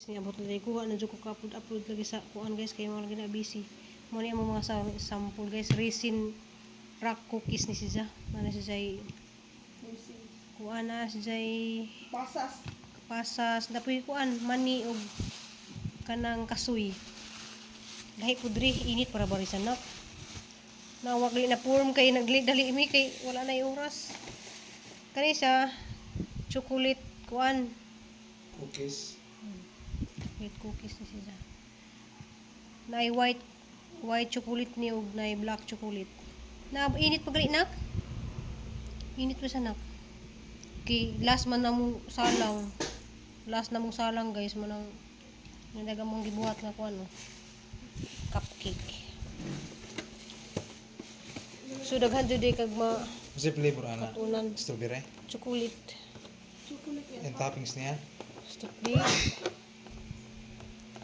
Niabot na diri, kuha na jud ko ka-upload upload lagi sa kuan, guys, kay mga lagi na busy. Mo ni among mga sample, guys, raisin rock cookies ni siya. Mana si Jay kuan na si Jay Pasas. Pasas dapoy kuan mani og kanang kasuy. Lahi pud diri, init para bari sa nak. Nawag li na form kay nagli dali mi kay wala na oras. Kani siya chocolate kuan Cookies. Chocolate cookies ni siya. Naay white white chocolate ni og naay black chocolate. Na init pa gali, nak? Init pa sa nak. Kay last man na mo salang. Last na mong salang, guys, manang nadaga mong gibuhat nga kuan, no. Cupcake. So daghan jud kag ma Kasi flavor ana. katunan Strawberry. chocolate. Chocolate yan. And toppings niya. Stop di.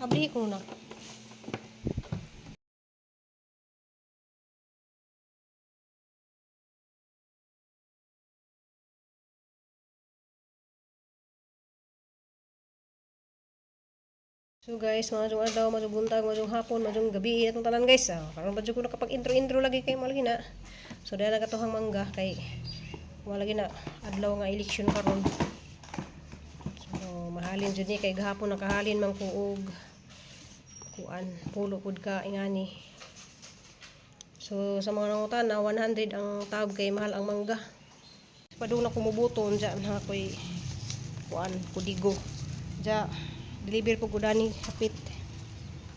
Abli ko na. So guys, mga adlaw, mga buntag, mga hapon, mga gabi, atong tanan, guys. Ah, karon ba jud ko nakapag intro-intro lagi kay malagi na. So dahil nagatuhang mangga kay wala lagi na adlaw nga election karon. So mahalin jud ni kay gahapon nakahalin man ko og kuan pulo pud ka ingani. So sa mga nangutana, 100 ang tab kay mahal ang mangga. Padung na kumubuto unja na ako'y kuan kudigo. Ja deliver po ko dani hapit.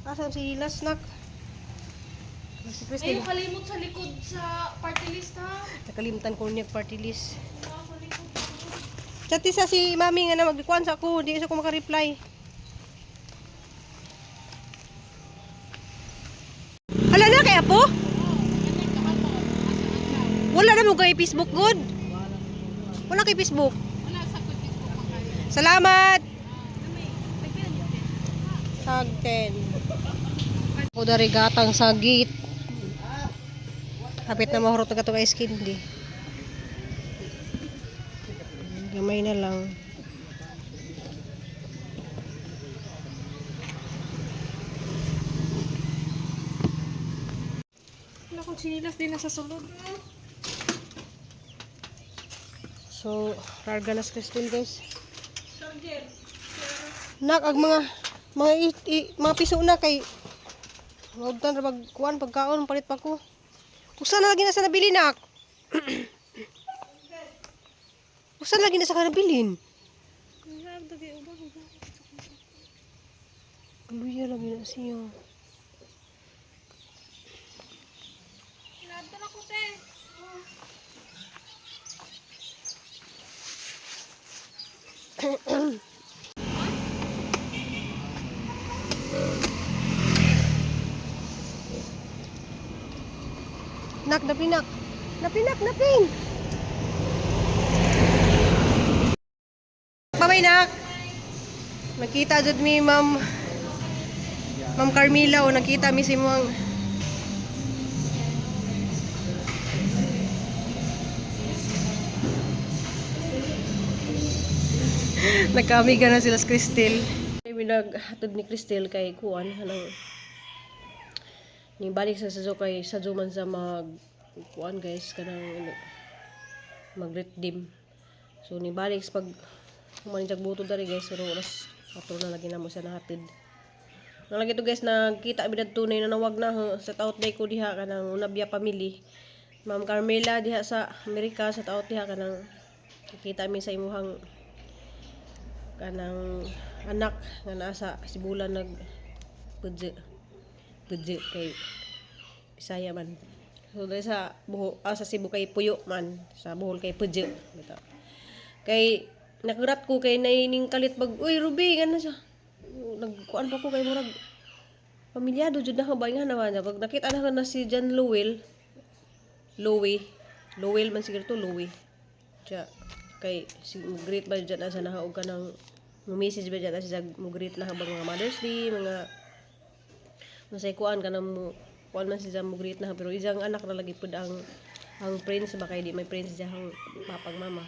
Asan si Lasnak? Si Ay, Christine. kalimot sa likod sa party list ha. Nakalimtan ko niya party list. Sa likod. Chat sa si mami nga na magkuan sa ako, di sa ko maka-reply. Hala na kay apo? Wala na mo kay Facebook good. Wala kay Facebook. Wala sa Facebook pa kayo. Salamat. Tag 10. Ako dari gatang sa gate. Kapit na mahurot na katong ice candy. Gamay na lang. Wala akong chinilas din nasa sulod. So, rarga na sa Christine, guys. Nak, ang mga mga piso na kay Wag ra pag kuan pagkaon palit pa ko. Usa na lagi na sa nabili, nak. Usa na lagi na sa kanabilin. Luya lagi na siya. Kinadto na ko te. Nak, napinak. Napinak, napin. Bye-bye, nak. Nakita jud mi Ma'am Ma'am Carmila o nakita mi si Ma'am. Nagkaamiga na sila sa Cristel. Naghatod ni Cristel kay kuan anang ni balik sa Sazo kay Sazo man sa mag kuan, guys, kanang mag dim. So ni balik sa pag human jag buto dari, guys, pero oras 4 na lagi na mo siya nahatid. Nga lagi to, guys, nagkita mi dadto na nanawag na ho. Shout out day ko diha kanang Unabia family. Ma'am Carmela diha sa Amerika, shout out diha kanang nakita mi sa imuhang kanang anak nga naa sa Sibulan nag pudje pudje kay Bisaya man. So dahil sa buho, ah, sa Cebu kay Puyo man, sa Bohol kay Pudje bitaw. Kay nakurat ko kay naining kalit bag, uy Ruby ganun siya. Nagkuan pa ko kay murag pamilyado jud na ko ba nga naman. Pag nakita na ko na si John Lowell, Lowe, Lowell man siguro to Lowe. Siya kay si greet ba dyan asa na og kanang mo message ba dyan asa mo greet na habang mga Mother's Day, mga masay kuan kanang mo kuan man siya mo greet na, pero isang anak na lagi pud ang prince ba kay di may prince siya ang papag mama.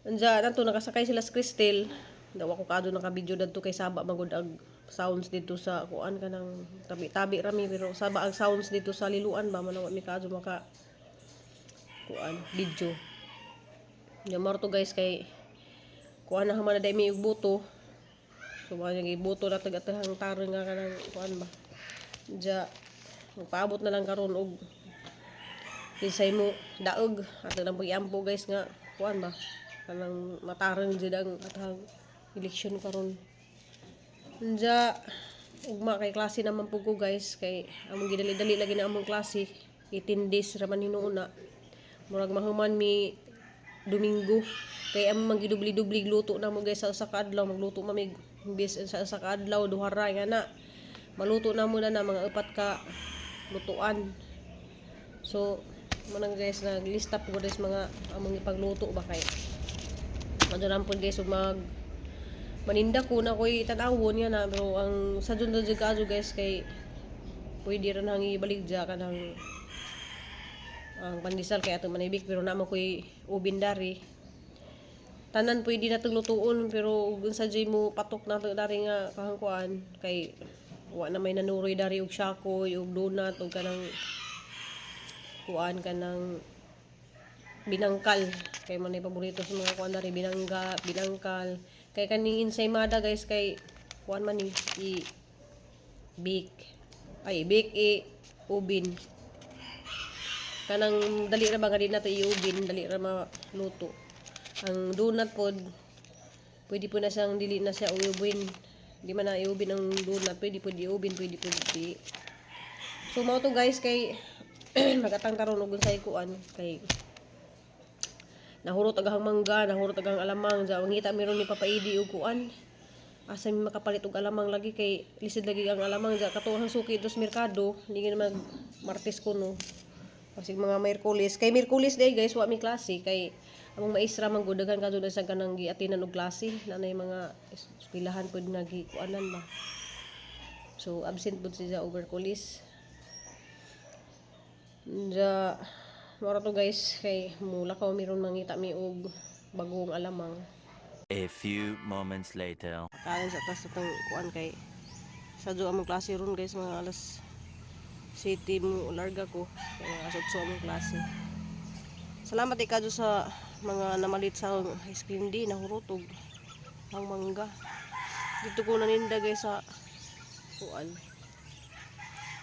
Unja nato nakasakay sila sa Cristel. Daw ako kaadto naka-video dadto kay saba magud ang sounds dito sa kuan kanang tabi-tabi rami pero saba ang sounds dito sa liluan ba man wa mi kaadto maka kuan video. Nya to guys kay kuan na human na day mi og buto. So mga nga ibuto na tag atahang tarong nga kanang kuan ba. Diya magpaabot na lang karon og kinsay mo daog ato nang pag-iampo guys nga kuan ba kanang matarong jud ang atahang eleksyon karon. Diya ugma kay klase naman pud ko guys kay among gidali-dali lagi na among klase 18 days ra man hinuuna. Murag mahuman mi Domingo kay among magidubli-dubli luto na mo guys sa usa ka adlaw magluto mamig imbes sa usa ka adlaw duha ra nga na maluto na mo na na mga upat ka lutuan. So mo nang guys naglista po guys mga among ipagluto ba kay madto po guys ug mag maninda ko na ko'y tan-awon nga na pero ang sa dun jud kaadto guys kay pwede ra nang ibaligya kanang ang pandesal kay atong manibik pero naa man ko'y ubin dari tanan pwede na lutuon pero ug unsa jud mo patok na dari nga kahangkuan kay wa na may nanuroy dari og shakoy og donut og kanang kuan kanang binangkal kay man paborito sa mga kuan dari binangga binangkal kay kaning ensaymada guys kay kuan man ni i bake ay bake i ubin kanang dali ra ba nga di nato i-ubin dali ra maluto ang donut pod pwede po na siyang dili na siya iubin di man na iubin ang donut pwede po iubin pwede po di. So mao to guys kay magatang karon og unsay kuan kay nahurot agahang mangga, nahurot agahang alamang. Diya, mangita meron ni Papa Edi og kuan. Asa mi makapalit og alamang lagi kay lisod lagi ang alamang diya kato ang suki dos merkado, hindi gid mag Martes kuno. Kasi mga Miyerkules, kay Miyerkules day guys, wa mi klase kay among maestra man gud daghan kadto na sa kanang giatinan og klase, nanay mga eskwelahan pud nga gikuanan ba. So absent pud siya over Miyerkules. Diya, mora to guys kay mula ka meron mangita mi og bagong alamang. A few moments later. Kain sa tas atong kuan kay sa do among klase ron guys mga alas city mo larga ko kay mga alas 8 among klase. Salamat ikadyo sa mga namalit sa ice cream di nahurot og ang mangga. Dito ko naninda guys sa kuan.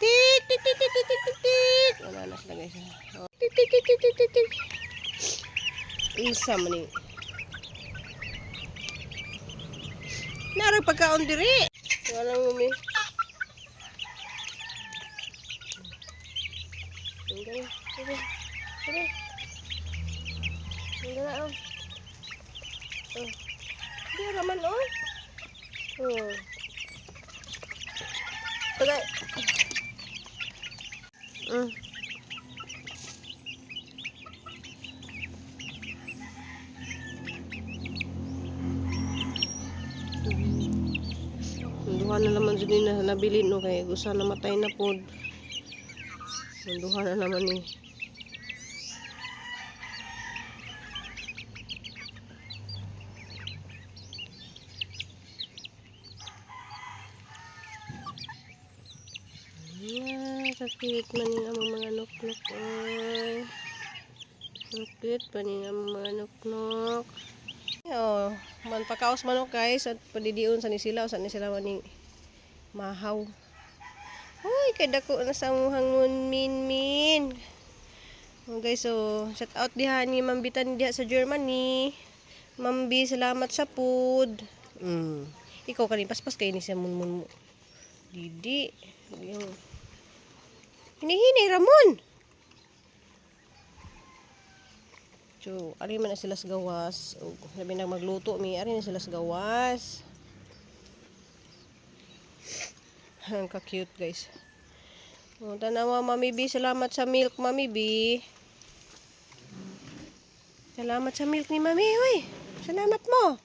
Tik tik tik tik tik tik tik tik. Wala na sila guys. Oh. Tik tik tik tik tik tik tik. Isa man ni. Narag pagkaon diri. Wala mo mi. Dali, dali, dali. Dali, oh. Oh. Di raman oh. Oh. Tagay. Duha na naman jud ni na nabili no kay usa namatay na pod. Duha na naman ni. Yeah, ka-cute man ning among mga nuknuk oy. Ang cute pa ning among mga nuknuk. Oh, man pakaos manok guys at padidion sa ni sila sa ni sila maning mahaw. Hoy, kay dako na sa amuhang min min. Oh, guys, so shout out diha ni Ma'am Bitan diha sa Germany. Ma'am B, salamat sa food. Ikaw kanin paspas kay ni siya munmun mo. Didi. Yung Hinihini Ramon. So, ari man na sila sa gawas. Og labi na magluto mi, ari na sila sa gawas. Ang ka-cute guys. O, tanawa Mami B, salamat sa milk Mami B. Salamat sa milk ni Mami, hoy. Salamat mo.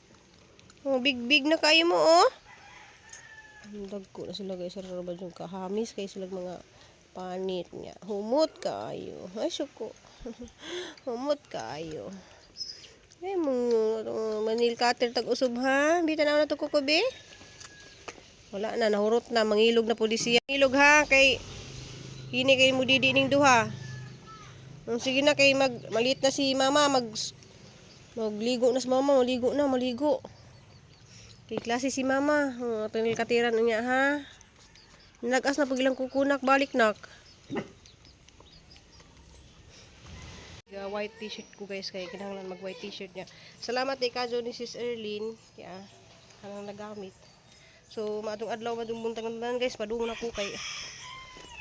Oh, big big na kayo mo oh. Ang dagko na sila guys, sarabad yung kahamis kay sila mga panit niya. Humot kayo. Ay, suko. Humot kayo. Ay, mong manil cutter tag usob ha. Bi tanaw na to kuko bi. Wala na, nahurot na, mangilog na po di siya. Mangilog ha, kay hini kay mo didi ning duha. Sige na kay mag maliit na si mama, magligo na si mama, maligo na, maligo. Kay klase si mama, atong katiran niya ha. Nagas na pag ilang kukunak, balik nak. White t-shirt ko guys kay kinahanglan mag white t-shirt niya. Salamat kay Kajo ni Sis Erlene. Yeah, kanang nagamit. So maadtong adlaw madung buntag tanan guys, padung na ko kay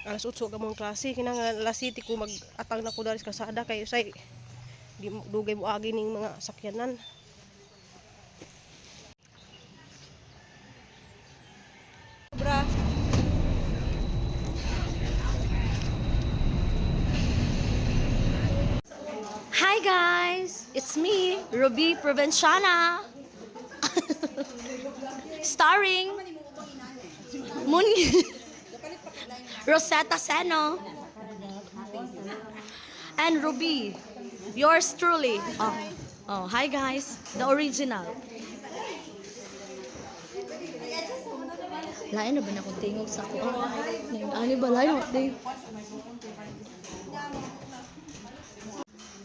alas 8 ka mong klase, kinahanglan alas 7 ko mag-atang na ko dali sa kasada kay usay di mo dugay mo agi ning mga sakyanan. Bra. Hi guys! It's me, Ruby Provenciana. Starring Mun Rosetta Seno and Ruby, yours truly. Oh, hi guys, the original. Lain na ba na akong tingog sa ako? Ano ba layo?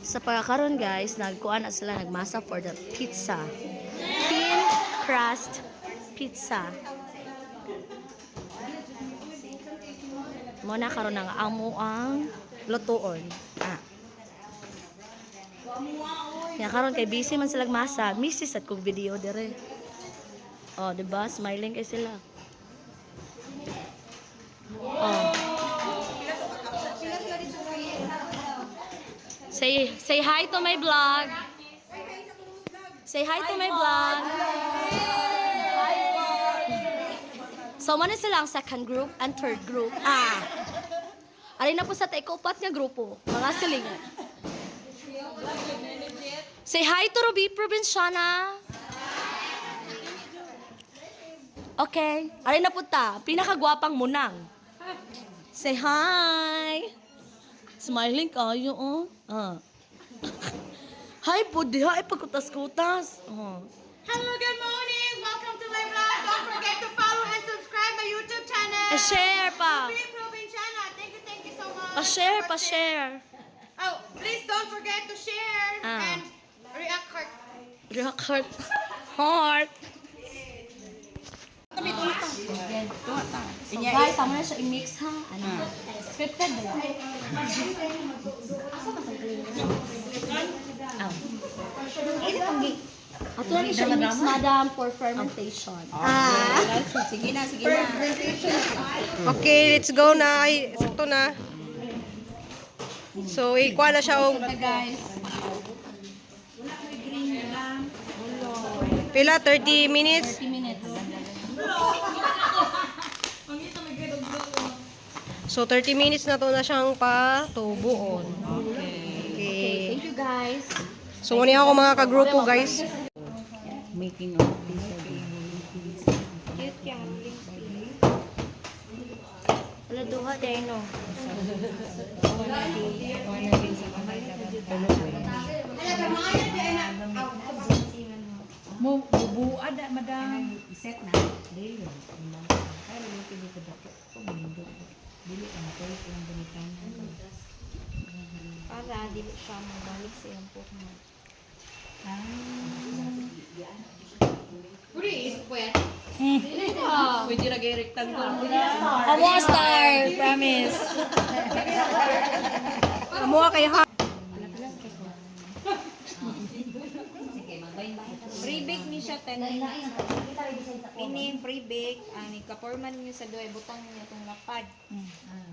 Sa pagkakaroon guys, nagkuan na sila nagmasa for the pizza. Thin crust pizza. Mo na karon ang amo ang lutuon. Ah. Ya karon kay busy man sila masa, misis at kog video dire. Oh, di ba? Smiling kay sila. Oh. Say hi to my vlog. Say hi to my vlog. So man sila ang second group and third group. Ah. Alin na po sa taikopat nga grupo, mga silingan. Say hi to Ruby Provinciana. Okay. Alin na po ta, pinakagwapang munang. Say hi. Smiling kayo, oh. Ah. Hi po, di hi, pagkutas-kutas. Oh. Hello, good morning! Welcome to my vlog. Don't forget to follow and subscribe my YouTube channel. Pa-share pa. Ruby Provinciana. Thank you so much. Pa-share, pa-share. Oh, please don't forget to share Ah. and react heart. Rock heart. Heart. So guys, tama na siya i-mix ha. Ano? Scripted ba yan? Asa ka sa Oh. Ato lang siya i-mix, madam, for fermentation. Sige na, sige na. Okay, let's go na. Ay, sakto na. So, ikuha na siya og Guys. pila 30 minutes. 30 minutes. So 30 minutes na to na siyang patubuon. Okay. Okay, thank you guys. So muna ako mga kagrupo guys. Making of pizza. Wala duha dahil no. Mo bubuad na madam. Iset na. Dili. Ay, mo kini ko dakit ko mundo. Dili ang toy ang bunitan. Para dili siya mabalik sa iyang porma. Amo star. Promise. Amuha kay ha. Pre-bake ni siya 10 minutes. Ini pre-bake, ani kaporma ninyo sa duay butang ninyo tong lapad.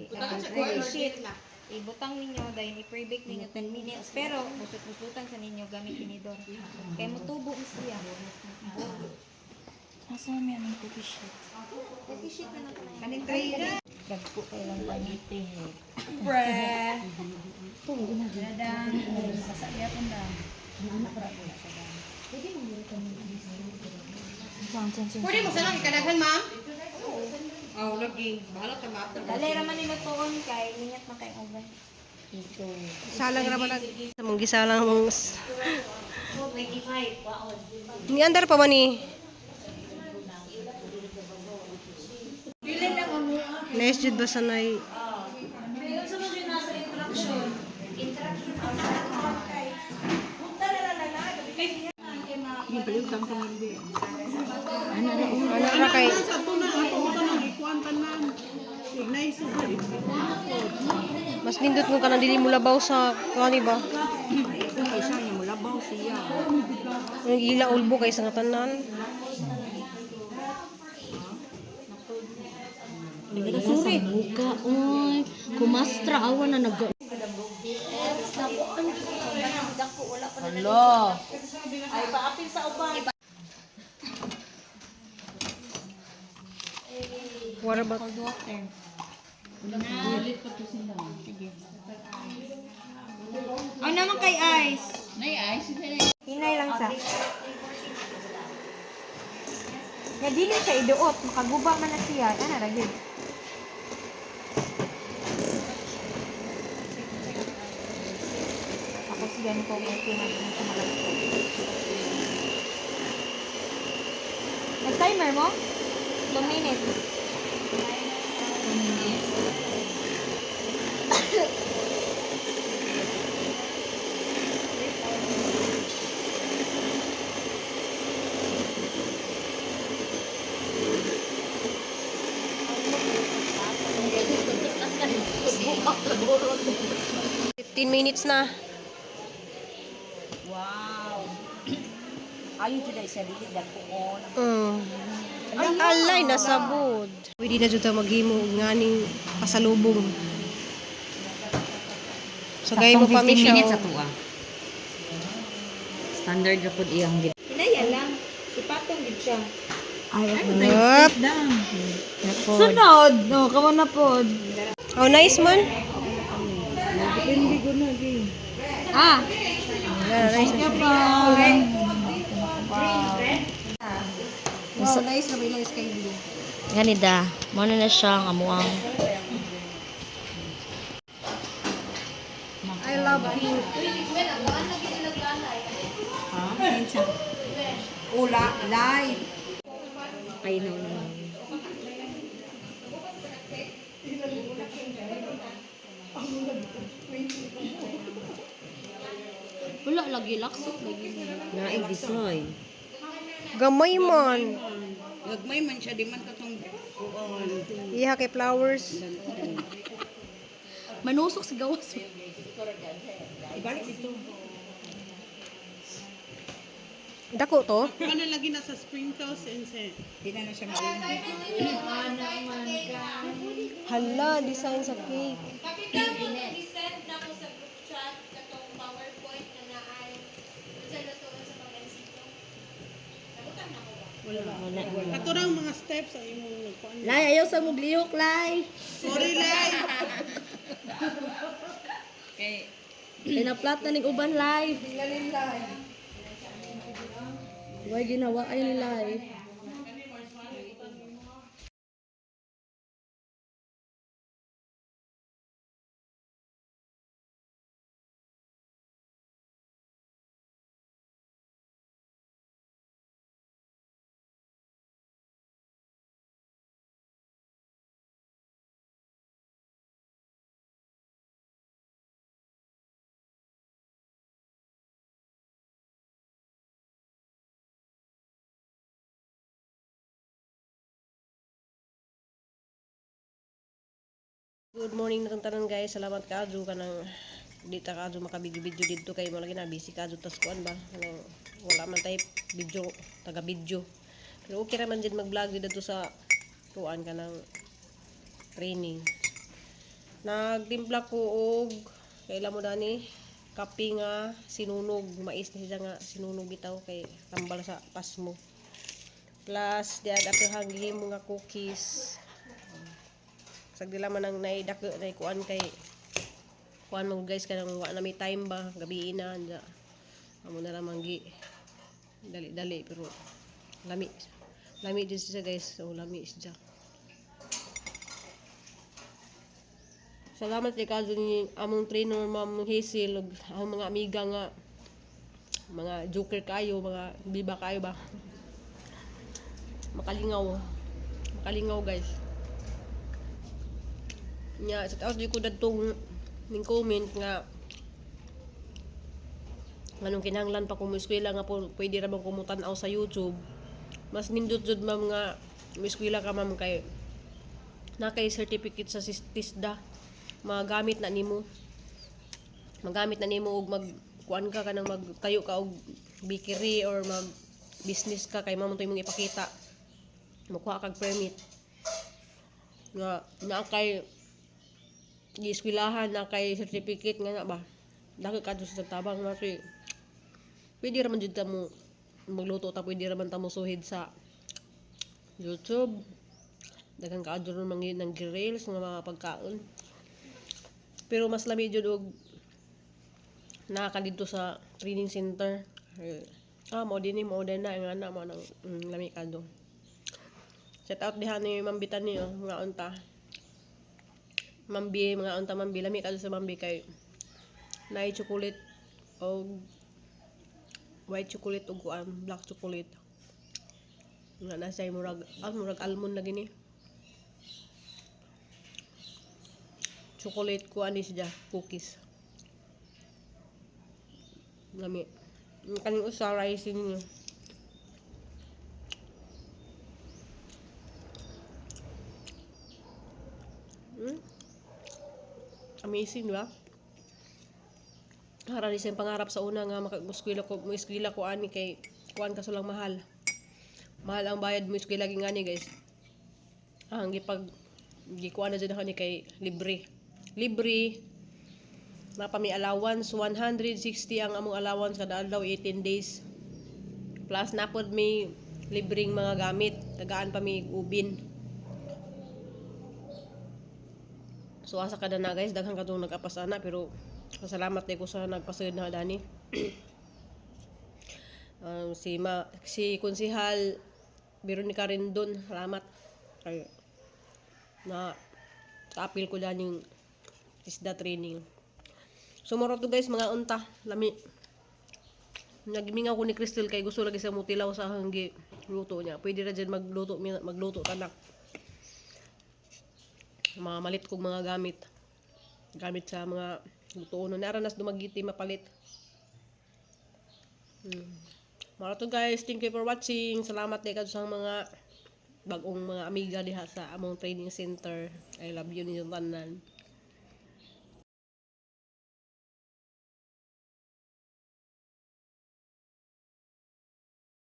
Butang cookie sheet. Ibutang ninyo dayon i-pre-bake ninyo 10 minutes pero busot-busutan sa ninyo gamit tinidor. Kay motubo ni siya. Asa may anong cookie sheet? Cookie sheet na lang Kaning tray na. Dagko kay lang panite. Bre. Dadang, sasaya po na. Pwede mo sa lang ikadaghan, ma'am? Oh, lagi. Bahala ka ma. Dali ra man nimo tuon kay mingat man kay oven. Salang ra man sa mong gisalang mong 25 waon. Ni andar pa ba ni? Nice jud ba sanay? Pero sa mga nasa interaction. Interaction. Ano ra kay mas nindot mo kanang dili mo labaw sa kani ba? Kay siya niya mulabaw siya. Ang ila ulbo kay sa nga tanan. Sa buka, oy. Kumastra, awa na nag... Hello. Ay, paapil sa uban. What about Cold water. Ulit pa to sila. Sige. Ano naman kay ice? Nay ice. Hinay lang sa. Nga dili siya iduot, makaguba man na siya. Ana ra gyud. Tapos ganito okay na din siya makalito. Nag-timer mo? 2 minutes. 2 minutes. Fifteen minutes na. Wow. Ayo jud ay siya dili dagkuon. Alay, nasabod. Pwede na jud ta maghimo og nganing pasalubong. So gay mo pa mi siya. minutes oh. ato ah. Standard ra pud iyang gid. Hinaya lang. Ipatong gid siya. Up. Sunod! No, kamo na pod. Oh, nice man. Ah! Yeah, nice. Wow, nice na ba ilang sky blue? Ganida, muna na siya ang amuang. I love pink. Ula, live. Ay no no. Wala lagi laksot lagi. Naay design. Gamay man. Gagmay man siya, di man katong kuon. Iha kay flowers. Manusok sa gawas. Ibalik dito. Dako to. Ano lagi na sa sprinkles and sa... Di na na siya mauna. Hala, design sa cake. Pakita mo, i-send na ko sa group chat katong PowerPoint na naay sa lutuan sa pag-MCQ. Nabutan na ko ba? Wala. Katurang mga steps ay imong nagkuan. Lay, ayaw sa muglihok, Lay. Sorry, Lai. Pinaplat na ning uban, Lay. Way ginawa ay ni Lay. Good morning na tanan guys. Salamat kaadyo kanang di ta kaadyo makabidyo-bidyo didto kay mo lagi na busy kaadyo tas kuan ba kanang wala man tay video taga video. Pero okay ra man jud mag-vlog didto sa kuan kanang training. Nagtimpla ko og kaila mo dani kape nga sinunog mais ni siya nga sinunog bitaw kay tambal sa pasmo. Plus diad ato hanghimo nga cookies. Sagdila man ang naidako na kuan kay kuan mo guys kanang wa na may time ba gabi na anja. Amo na lamang gi dali-dali pero lami lami jud siya guys. So lami siya. Salamat kay kaso ni among trainer Ma'am Hazel ug among mga amiga nga Mga joker kayo, mga biba kayo ba? Makalingaw. Makalingaw, guys. Nya, sa taas di ko dadtong ning comment nga nganong kinahanglan pa ko mo eskwela nga po, pwede ra bang kumutan-aw sa YouTube. Mas nindot jud, ma'am, nga mo eskwela ka, ma'am, kay na kay certificate sa TISDA, magamit na nimo og mag kuan ka kanang magtayo ka og bakery or mag business ka kay mao man to imong ipakita, makuha kag permit nga naa kay gieskwilahan na kay certificate nga na ba dako ka sa tabang na to. Pwede ra man jud ta mo magluto ta, pwede ra man ta mo suhid sa YouTube. Daghan ka ron mga ng grills nga mga pagkaon, pero mas lami jud og naa ka didto sa training center. Eh, mao din ni mao din na nga na mao nang lami kado. Shout out diha ni Ma'am Bitani, oh, mga unta. Mambi, mga unta Mambi, lami kado sa Mambi kay naay chocolate og white chocolate ug kuan black chocolate. Nga nasa murag almond lagi ni. Chocolate kuan ni siya, cookies. Lami. Ang kaning usa rice ninyo. Amazing, di ba? Hara ni siyang pangarap sa una nga maka-eskwela ko, mo eskwela ko ani kay kuan kaso lang mahal. Mahal ang bayad mo eskwela ngani, guys. Ah, ang gipag gikuan na jud ako ni kay libre. Libre. Napa may allowance, 160 ang among allowance kada adlaw, 18 days. Plus napod may libreng mga gamit, tagaan pa may ubin. So asa kada na, guys, daghan kadtong nag-apas ana, pero pasalamat ko sa nagpasud na dani. Si Konsihal Veronica Rendon, salamat. Kay na kaapil ko dyan yung isda training. So moro to, guys, mga unta, lami. Nagmingaw ko ni Crystal kay gusto lagi sa mutilaw sa hanggi luto niya. Pwede ra dyan magluto, magluto tanak. Mga malit kong mga gamit. Gamit sa mga lutoon. Naranas Dumaguete mapalit. Mara to, guys, thank you for watching. Salamat kay sa mga bagong mga amiga diha sa among training center. I love you ninyong tanan.